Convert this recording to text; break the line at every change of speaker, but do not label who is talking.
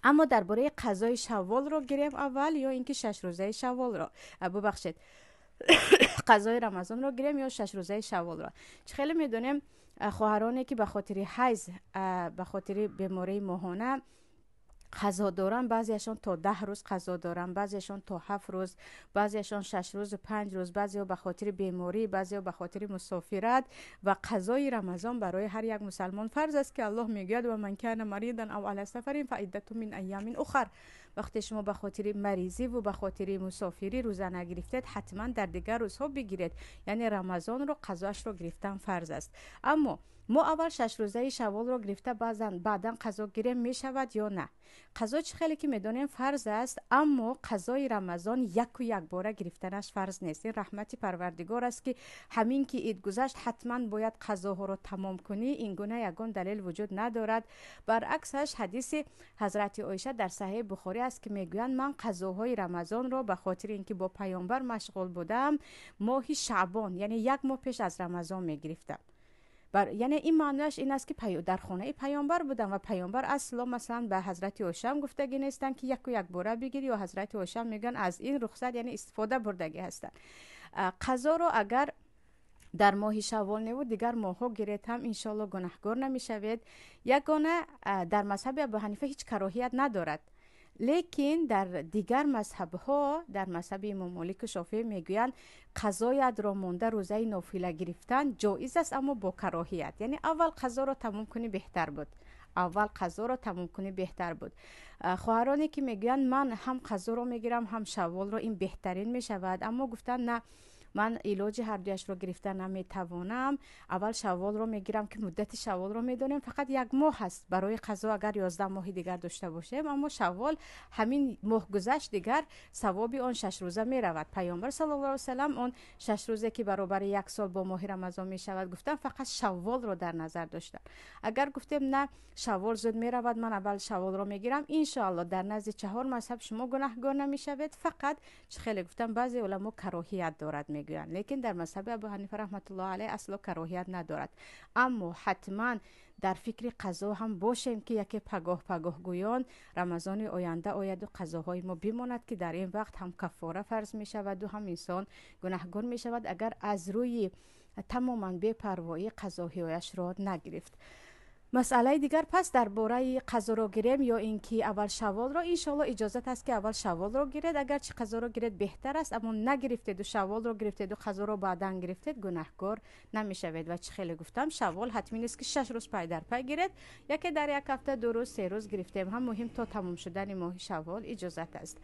Аммо дар бораи қазои шавволро гирем аввал ё ин ки 6 рӯзаи шавволро, бубахшед, қазои рамазонро гирем ё 6 рӯзаи шавволро? Чӣ хеле медонем, хоҳароне, ки ба хотири ҳайз, ба хотири бемории моҳона қазо доранд, баъзеашон то 10 рӯз қазо доранд, баъзеашон то 7 рӯз, баъзеашон 6 рӯзу 5 рӯз, баъзеҳо ба хотири беморӣ, баъзеҳо ба хотири мусофират. Ва қазои рамазон барои ҳар як мусалмон фарз аст, ки Аллоҳ мегӯяд: ومن كان مريضا أو على سفر فعدة من أيام أخر. Вақте шумо ба хотири маризиву ба хотири мусофирӣ рӯза нагирифтед, ҳатман дар дигар рӯзҳо бигиред. Яъне рамазонро қазоашро гирифтан фарз аст. Аммо мо аввал 6 рӯзаи шавволро гирифта, баъзан баъдан қазо гирем, мешавад ё на? Қазо, чӣ хеле ки медонем, фарз аст, аммо қазои рамазон яку якбора гирифтанаш фарз нест. Ин раҳмати Парвардигор аст, ки ҳамин ки ид гузашт, ҳатман бояд қазоҳоро тамом кунӣ, ин гуна ягон далел вуҷуд надорад. Баръаксаш, ҳадиси ҳазрати Оиша дар Саҳеҳи Бухорӣ аст, ки мегӯянд: ман қазоҳои рамазонро ба хотири ин ки бо паёмбар машғул будам, моҳи шаъбон, яъне як моҳ пеш аз рамазон, мегирифтам. Яъне ин маънояш ин аст, ки дар хонаи паёмбар будам ва паёмбар асло, масалан, ба ҳазрати Оишаам гуфтагӣ нестанд, ки яку якбора бигир, ё ҳазрати Оиша мегӯянд, аз ин рухсат, яъне истифода бурдагӣ ҳастанд. Қазоро агар дар моҳи шаввол неву дигар моҳҳо гиред ҳам, иншоалло, гунаҳгор намешавед. Ягона дар мазҳаби Абу Ҳанифа ҳеҷ кароҳият надорад, лекин дар дигар мазҳабҳо, дар мазҳаби имом Молику Шофеӣ мегӯянд, қазоятро монда рӯзаи нофила гирифтан ҷоиз аст, аммо бо кароҳият. Яъне аввал қазоро тамом кунӣ беҳтар буд, аввал қазоро тамом кунӣ беҳтар буд. Хоҳароне, ки мегӯянд, ман ҳам қазоро мегирам, ҳам шавволро, ин беҳтарин мешавад. Аммо гуфтанд, на, ман илоҷи ҳардуяшро гирифта наметавонам, аввал шавволро мегирам, ки муддати шавволро медонем, фақат як моҳ аст. Барои қазо агар 11 моҳи дигар дошта бошем, аммо шаввол ҳамин моҳ гузашт, дигар савоби он 6 рӯза меравад. Паёмбар саллаллоҳу алайҳи васалам он 6 рӯзе, ки баробари як сол бо моҳи рамазон мешавад, гуфтан, фақат шавволро дар назар доштанд. Агар гуфтем, на, шаввол зуд меравад, ман аввал шавволро мегирам, иншоалло, дар назди чаҳор мазҳаб шумо гунаҳгор намешавед. Фақат, чӣ хеле гуфтам, баъзе уламо кароҳият дорад мегӯянд, лекин дар мазҳаби Абу Ҳанифа раҳматуллоҳ алайҳ асло кароҳият надорад. Аммо ҳатман дар фикри қазо ҳам бошем, ки яке пагоҳ пагоҳгӯён рамазони оянда ояду қазоҳои мо бимонад, ки дар ин вақт ҳам каффора фарз мешаваду ҳам инсон гунаҳгор мешавад, агар аз рӯи тамоман бепарвоӣ қазоҳояшро нагирифт. Масъалаи дигар, пас дар бораи қазоро гирем ё ин ки аввал шавволро? Иншоалло, иҷозат аст, ки аввал шавволро гиред. Агарчи қазоро гиред, беҳтар аст, аммо нагирифтеду шавволро гирифтеду қазоро баъдан гирифтед, гунаҳкор намешавед. Ва чӣ хеле гуфтам, шаввол ҳатмӣ нест, ки 6 рӯз пай дар пай гиред. Яке дар як ҳафта 2 рӯз, 3 рӯз гирифтем ҳам, муҳим то тамом шудани моҳи шаввол иҷозат аст.